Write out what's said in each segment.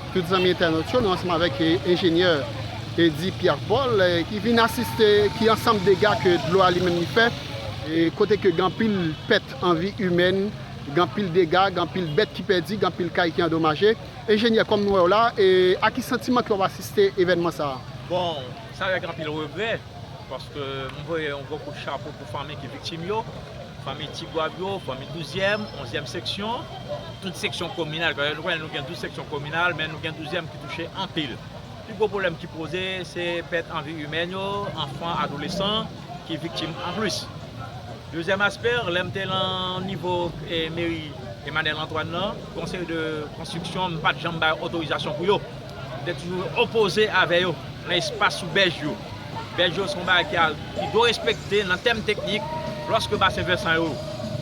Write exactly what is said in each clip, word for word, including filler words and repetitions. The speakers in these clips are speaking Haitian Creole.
Tout zanmi entènot yo, nou ansanm avèk, e, enjenyè Eddy Pierre Paul, e, ki vin asiste, ki ansanm dega ke dlo a li menm li fè, e, kote ke gen anpil pèt an vi imèn, gen anpil dega, gen anpil bèt ki pèdi, gen anpil kay ki andomaje. Enjenyè, kòm nou wè w la, e, a ki santiman ke w ap asiste evènman sa a? Bon, sa avèk anpil regrè, paske m voye yon gwo kout chapo pou fanmi ki viktim yo, fanmi Ti Gwav yo, fanmi douzyèm, onzyèm seksyon, tout seksyon kominal, paske nou konnen nou gen douz seksyon kominal, men nou gen douzyèm ki touche anpil. Pi gwo pwoblèm ki poze, se pèt an vi imèn yo, anfan, adolesan, ki viktim anplis. Dezyèm aspè, lè m te lan nivo, e, meri Emmanuel Antoine nan, konsèy de konstriksyon, m pa t janm bay otorizasyon pou yo. M te toujou opoze avè yo nan espas sou bèj yo. Bèj yo se yon bagay ki, a, ki dwe respekte nan tèm teknik. Lòske basen vèsan yo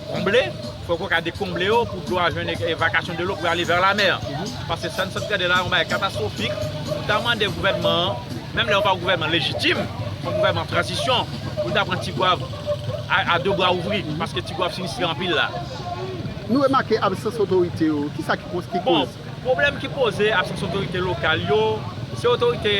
konble, fòk yo ka dekonble yo pou dlo a jwenn e-, evakasyon de lo pou ale vè lamè. Paske sa n sot gade la, yon bagay katastwofik. Nou ta mande gouvènman an, menm lè yo pa yon gouvènman lejitim, yon gouvènman tranzisyon, pou ta pran Ti Gwav a, a de bra ouvri, paske Ti Gwav sinistre anpil la. Nou remake absans otorite yo. Kisa ki koz, ki koz? Bon, pwoblèm ki poze absans otorite lokal yo, se otorite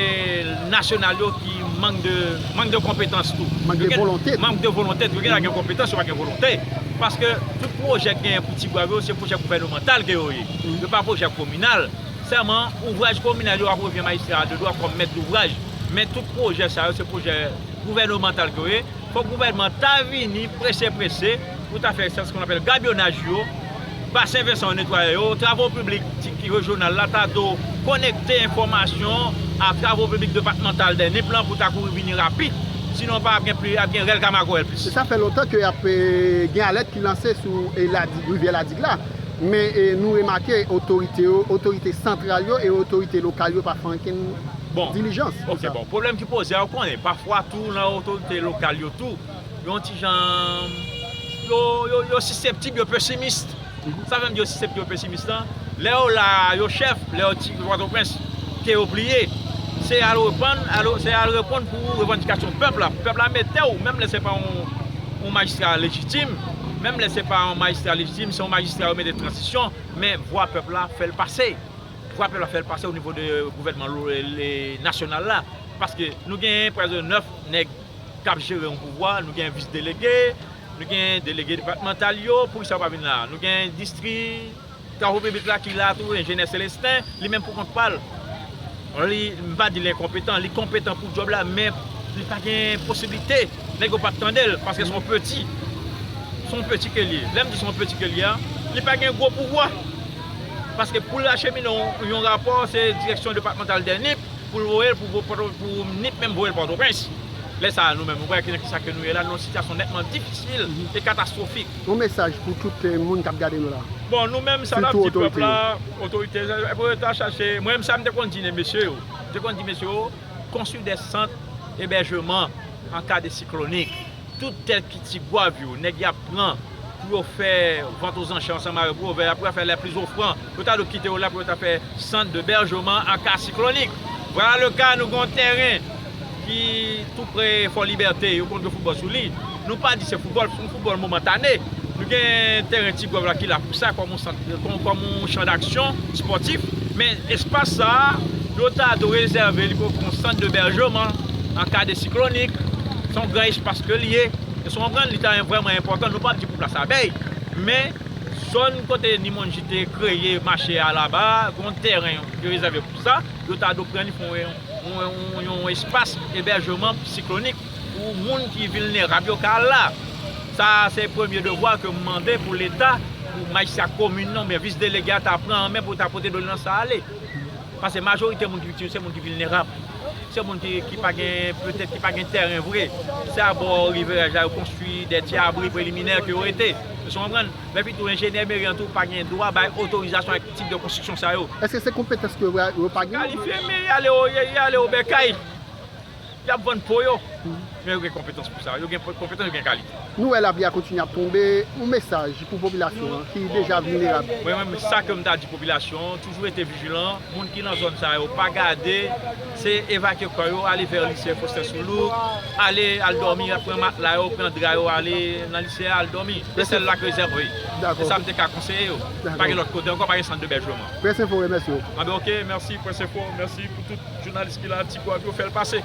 nasyonal yo ki mank de, mank de konpetans tou. Mank de volonte tou. Mank de volonte tou. Gen la gen konpetans, yo pa gen volonte. Paske tout pwojè ki genyen pou Ti Gwav yo, se pwojè gouvènemantal ke yo ye. Yo pa pwojè kominal. Sèlman, ouvraj kominal yo ap revyen majistra a de dwa kòm mèt douvraj. Men tout pwojè sa yo, se pwojè gouvènemantal ke yo ye. Fòk gouvènman ta vini prese prese pou ta fè sa qu'on appelle gabyonaj yo, basen vèsan yo netwaye yo, travo piblik ti ki rejyonal la ta dwe konekte enfòmasyon a travo piblik depatmantal dè Nip lan pou ta kouri vini rapid, sinon pa ap gen pli, ap gen rèl ka magwèl plis. E sa fè lontan ke y ap, e, gen alèt ki lanse sou, e, Ladig, rivyè Ladig la. Men, e, nou remake otorite yo, otorite santral yo e otorite lokal yo pa fè ankenn dilijans pou sa. Bon, ok, bon, pwoblèm ki poze a, ou konnen, pafwa tou nan otorite lokal yo tou, yon ti jan, yo, yo, yo siseptib, yo pesimis. Sa fè m di yo siseptib, yo pesimis lan. Lè yo la, yo chèf, lè yo ti Pòtoprens, ke yo pliye. Se al reponn, al, se al reponn pou revandikasyon pèp la. Pèp la mete w, menm lè se pa yon, yon majistra lejitim, menm lè se pa yon majistra lejitim, se yon majistra yo mete tranzisyon, men vwa pèp la fè l pase. Vwa pèp la fè l pase o nivo de gouvènman lo-, le, nasyonal la. Paske nou gen prèske nèf nèg k ap jere yon pouvwa, nou gen vis delege, nou gen delege depatmantal yo, poukisa yo pa vin la? Nou gen distri travo piblik la ki la tou, enjenyè Celestin, li menm pou kont pa l. Li, m pa di l enkonpetan, li konpetan pou djòb la, men li pa gen posiblite. Nèg yo p ap tande l, paske se yon peti. Se yon peti ke l ye. Lè m di se yon peti ke l ye a, li pa gen gwo pouvwa. Paske pou l achemine yon, yon rapò, se direksyon depatmantal dè Nip pou l voye l, pou, pou, pou Nip menm voye l Pòtoprens. Lè sa a, nou menm, nou wè nan kisa ke nou ye la, nou nan yon sitiyasyon nètman difisil e katastwofik. Yon mesaj pou tout, eh, moun k ap gade nou la. Bon, nou menm, sa n ap di pèp la, otorite, pou yo ta chache, mwen menm, sa m te konn di mesye yo. M te konn di mesye yo, konstwi de sant ebèjman an ka de siklonik. Tout tèt ki Ti Gwav yo, nèg y ap pran pou yo fè vant ozansè ansanm avèk Pwovè, pou yo fè les plus offrants, yo ta dwe kite yo la pou yo ta fè sant de bèjman an ka siklonik. Vwala le ka, nou gen yon tèren ki tou pre Fò Libète, yo konn jwe foutbòl sou li. Nou pa di se foutbòl, se yon foutbòl momantane. Nou gen tèren Ti Gwav la ki la pou sa, kòm yon sant, kòm, kòm yon chan d'aksyon spòtif. Men espas sa a, yo ta dwe rezève li pou yon sant de bèjman an ka de siklonik. Se yon gran espas ke l ye. Èske w konprann? Li ta vrèman enpòtan. Nou p ap di pou plas abèy. Men, zòn kote Nimonji te kreye mache a laba, gen yon tèren yo rezève pou sa. Yo ta dwe pran li pou yon, yon, yon, yon espas ebèjman siklonik pou moun ki vilnerab yo ka al la. Sa a se premye devwa ke m mande pou Leta, pou majistra komin nan, oubyen vis delege a ta pran an men pou ta pote dole nan sa ale. Paske majorite moun ki viktim, se moun ki vilnerab. Se moun ki, ki pa gen, petèt ki pa gen tèren vre. Se abò rivyè a yo konstwi de ti abri preliminè ke yo rete. Èske w konprann? Men pi tou, enjenyè meri an tou pa gen dwa bay otorizasyon ak tip de konstriksyon sa yo. Èske se konpetans ke yo, yo pa gen? Kalifye, men y ale o, y ale o bèkay. Y ap vann po yo. Men yo gen konpetans pou sa. Yo gen konpetans, yo gen kalite. Nou wè lapli a kontinye ap tonbe. Yon mesaj pou popilasyon an ki deja vilnerab. Mwen menm, sa ke m ta di popilasyon an, toujou rete vijilan. Moun ki nan zòn sa yo, pa gade, se evakye kò yo, ale vè lise Faustin Soulouque, ale al dòmi, pran matla yo, pran dra yo, ale nan lise a, al dòmi. Se sèl la k rezève. Se sa m te ka konseye yo. Pa gen lòt kote ankò, pa gen sant debèjman. Prens Enfo remèsye w. Anben, oke, mèsi Prens Enfo, mèsi pou tout jounalis ki la, ti kòb yo fè l pase.